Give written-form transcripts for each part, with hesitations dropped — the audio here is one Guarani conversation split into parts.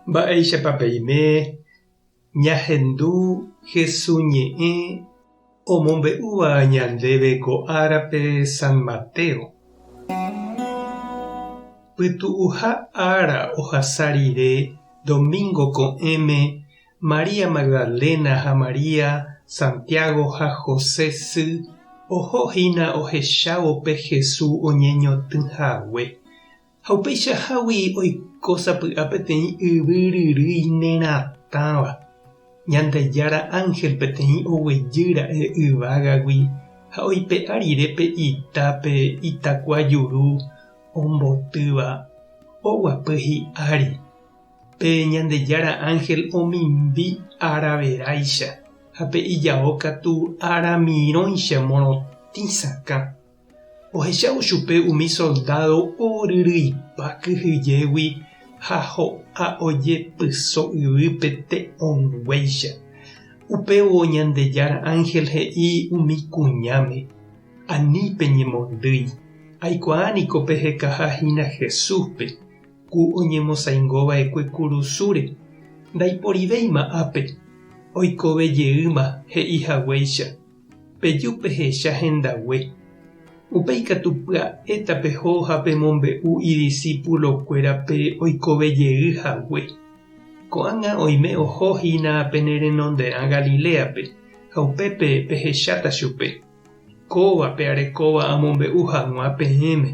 Mba'éichapa peime ñahendu Hesu ñe'ẽ omombe'úva ñandéve ko árape San Mateo? Pytu'uha ára ohasa rire domingo ko'ẽme María Magdalena ha María, Santiago ha José sy oho hína ohechávo pe Hesu oñeñotỹ hague. Ha upeichahágui oiko sapy'a peteĩ yvy ryrýi neratãva. Ñandejára ánhel peteĩ oguejy ra'e yvágagui ha oipe'a rire pe ita pe itakua juru ombotýva oguapy hi'ári. Pe Ñandejára ánhel omimbi ára veráicha ha pe ijao katu ára mirõicha morotĩ sakã. Ohechávo chupe umi soldádo oryryipa kyhyjégui ha ho'a ojepyso yvýpe te'õnguéicha. Upévo Ñandejára ánhel he'i umi kuñáme, Ani peñemondýi, aikuaa niko pehekaha hína Jesúspe, ku oñemosaingova'ekue kurusúre, ndaiporivéima ápe, oikove jeýma he'i haguéicha. Peju pehecha hendague. Upéi katu pya'e tapeho ha pemombe'u idisípulokuérape oikove jey hague. Ko'ág̃a oime oho hína pene renonderã Galiléape, ha upépe pehecháta chupe. Kóva pe arekóva amombe'u hag̃ua peẽme.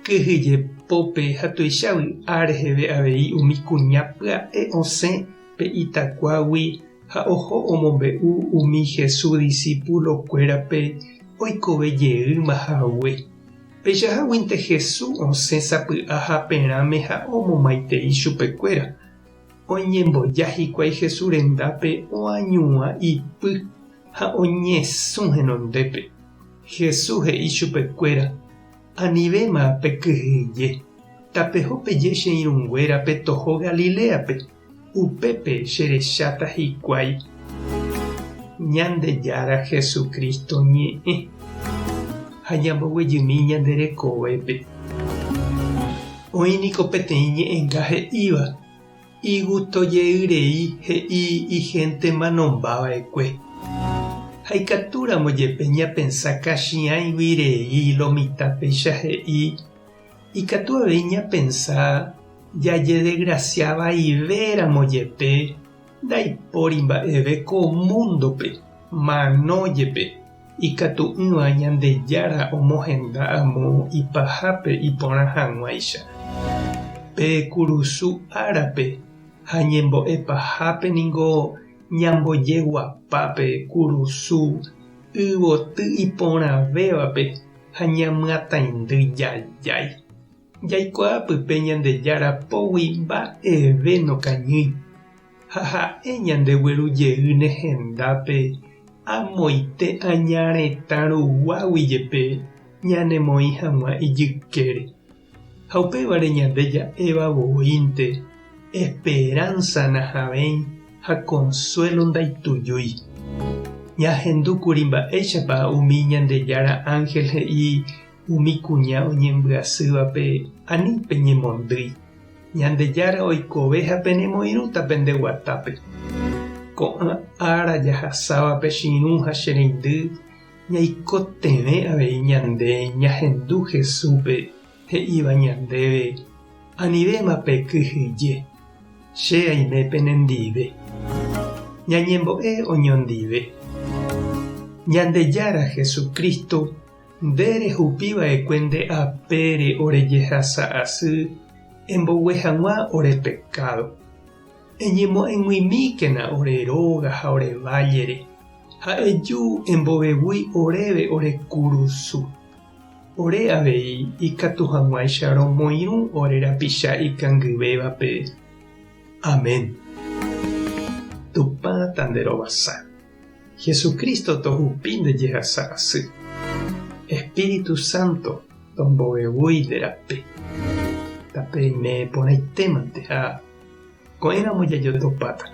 Kyhyje pópe ha tuicha vy'a reheve avei umi kuña pya'e osẽ pe itakuágui ha oho omombe'u umi Jesús disípulokuérape oikove jeýma hague. Peichaháguinte Jesús osẽ sapy'a haperãme ha omomaitei chupekuéra. Oñemboja hikuái Jesús rendápe oañuã ipy ha oñesũ henondépe. Jesús he'i chupekuéra, Anivéma pekyhyje, tapeho peje che irũnguérape toho Galiléape. Upépe che recháta hikuái Ñandejára Jesucristo ñe'ẽ ha ñamboguejymi ñande rekovépe. Oĩ niko peteĩ ñe'ẽnga he'íva, Igusto jey rei he'i ihénte manomba va'ekue. Ha ikatúramo jepe ñapensa kachiãigui rei lo mitã péicha he'i, Ikatu avei ñapensa jajedegrasia vaivéramo jepe ndaipóri mba'eve ko múndope, mano jepe, ikatu'ỹva Ñandejára omohenda amo ipahápe iporã hag̃uáicha. Pe kurusu árape ha ñembo'e pahápe ningo ñambojeguapa pe kurusu yvoty iporãvévape ha ñamyataindy jajái. Jaikuaa pype Ñandejára pógui mba'eve nokañýi, ha ha'e ñandegueru jeýne hendápe amoite aña retã ruguágui jepe ñanemoĩ hag̃ua ijykére. Ha upévare ñande ja'éva voínte, Esperánsa nahavẽi ha konsuélo ndaitujúi. Ñahendúkuri mba'éichapa umi Ñandejára ánhel he'i umi kuña oñembyasývape ani peñemondýi. Ñandejára oikove ha penemoirũta pende guatápe. Ko'ã ára jahasávape che irũ ha che reindy, ñaikotevẽ avei ñande ñahendu Jesúspe he'íva ñandéve, Anivéma pekyhyje, che aime penendive. Ñañembo'e oñondive. Ñandejára Jesucristo, nde rehupi va'ekue nde apére ore jehasa asy embogue hag̃ua ore pekádo. Eñemo'ẽg̃uimíkena ore róga ha ore vállere, ha eju embovevúi oréve ore kurusu. Ore avei ikatu hag̃uáicha romoirũ ore rapicha ikangyvévape. Amén. Tupã tanderovasa. Jesucristo tohupi nde jehasa asy. Espíritu Santo tombovevúi nde rape. Tapeime porãitémante ha ko'ẽramo jajotopáta.